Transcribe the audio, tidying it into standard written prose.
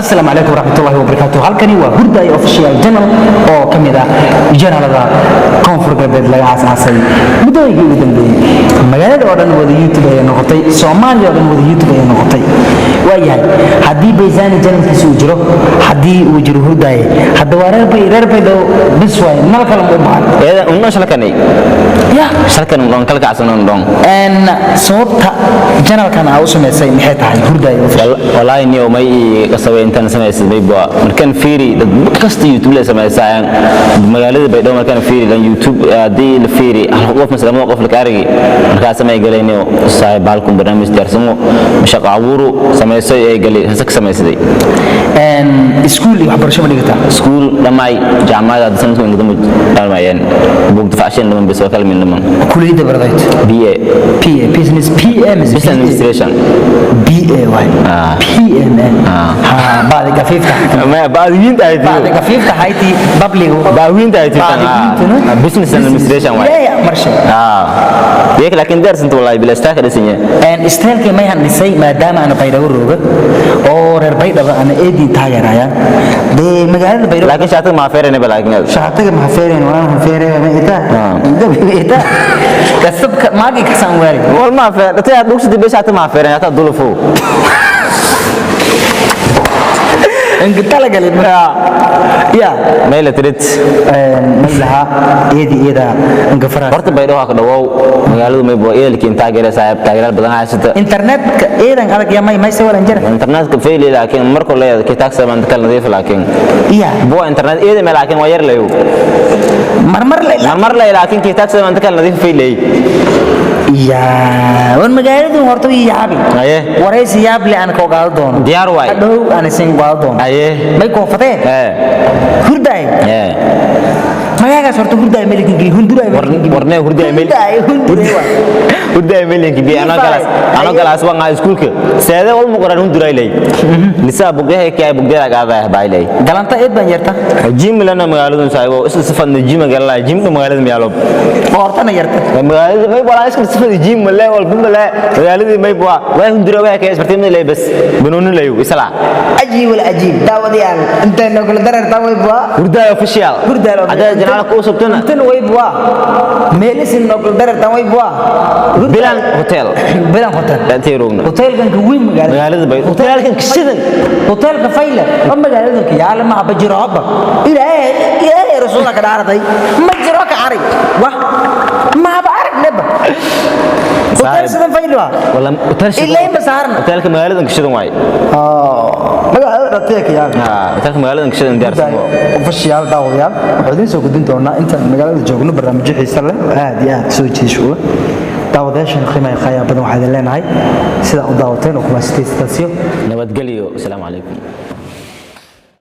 Asalaamu calaykum waraxmatullahi wabarakaatu. Halkani waa Hurdaay Official Channel oo ka mid ah channelada Koonfur Galbeed laga aasaasay muddooyinkii ugu dambeeyey. Magaalada oo dhan wada YouTube ayay noqotay, Soomaaliya oo dhan wada YouTube ayay noqotay. Waayahay, haddii Baysaani channelkiisa uu jiro, haddii uu jiro Hurdaaye, hadda waa reer bay, reer Baydhabo bis waay, nal kale ma u bahan. Eeda unno shalkanay. Ya. Shalkan un kala kacsan un dhon. Sababta channelkan aa u samaysay maxay tahay, Hurdaaye Official? Wallahi niyo may kasabay intaan samaysay bay markan fiiri dad kasta YouTube la samaysayaan magaalada Baydhabo. Markan fiiri lan YouTube hadii la fiiri hal qof masala ma qof la kaarigi markaa samay galayniyo saaxiib halkan barnaamij diyaarsamo shaqo abuuru samaysay ay galay hasak samaysay. Iskuul iyo waxbarasho ma dhigataa? Iskuul dhammaay, jaamacada sanadkan inta dambe dhammaayeen, buug difaacshan dhaman bes waa kala min dhaman. Kuliyadda baradayd? BA. PA business, PM is Business Administration. BA waay. PM ha baadi gafiifta. Ma baadiyiinta ay baadi gafiifta hayti public. Baawiinta ay tirtan Business Administration waay. Ilaahay marshay. Yeek laakiin daarsanta wallahi bila istaaka dhisanya. Isteelkii may handhisay maadaama ana Baydhabo rooga oo reer Baydhabo ana eedii taageerayaan dee magaalada Baydhabo. Laakiin shaatiga ma feerene ba laakiin Shaatiga ma feereen, waan feereen, ma ita ma ita kasabka maagi kasaan waari. Wal ma feer taa dhugsidi be shaatiga ma feeren taa dulufo. Inka talagalin ya. Mayla tirit. May lahaa eedii eeda inka faraas. Horta Baydhabo ka dhawow magaaladu may boo eelkiin taageera saaxiib taageeraal badan haysata. Internetka eedan adag ya may mayse walan jira. Internetka faili laakiin markoo leeyahay kitaab samaan kala nadiif laakiin iya. Boo internet eeda ma laakiin waa yar leeyo. Marmar la marmar lay laakiin kitaab samaan kala nadiif failay. Ya wan magaaladu horta ii yaabi. Aye. Waraysi yaab le aan ka ogaado doono. Diyaar waay. Hadhow aan isin ogaado doono. Aye. May koonfatee? Ee. Hurdaay. Ee. Magaagaas horta Hurdaay melikin geli, Hunduraay melikin geli. Warnee Hurdaay mel Hurdaay, Hunduray waay. Hurdaay melinki bi ana galas ana galas waan ay iskuulka seede wal muqran Hunduray lay lisaa bugdahay kay bugdada qaada baylay. Galanta eed baan yarta. Jim lana magaaladu saayibo isla sifadna jim galaa jim magaalada miyaalo. Qoortana yarta. Magaalada may walaa isla sifada jim la wal bumla magaalada may baa waa Hundura waa kay isbartiimna lay bas banooni layu isla. Ajiib wal ajiib, daawadayaal, intay nogla dararta way baa. Hurdaay Official. Hurdaay. Hadaa janaal ku subtana. Intan way baa meelisin nogla dararta way baa. Bilan Hotel. Bilan Hotel. Intee roogna. Hotelkan ka weyn magaalada. Magaalada bay hotelkan kashidan. Hotelka fayla oo magaalada ka yaala ma haba jiro haba Ilaahay Ilaahay rasuulka ka dhaartay ma jiro ka arag wah ma haba arag naba hotel sidan fayla. Wala hotel shidan. Ilaahay ma saarna. Hotelka magaalada kashidan waay. Magaalada dhatee ka yaala. Ha, hotelka magaalada kashidan diyaarsan. Official daawadayaal, waxaan idiin soo gudbin doonaa intaan magaalada joogno barnaamijyo xiiso leh oo aad iyo aad soo jiidasho u leh. Daawadayaashan qiimaha qaayaa badan waxaa idin leenahay sidaa u daawateen oo kumaasitay sidaasiyo nabadgelyo. Asalaamu calaykum.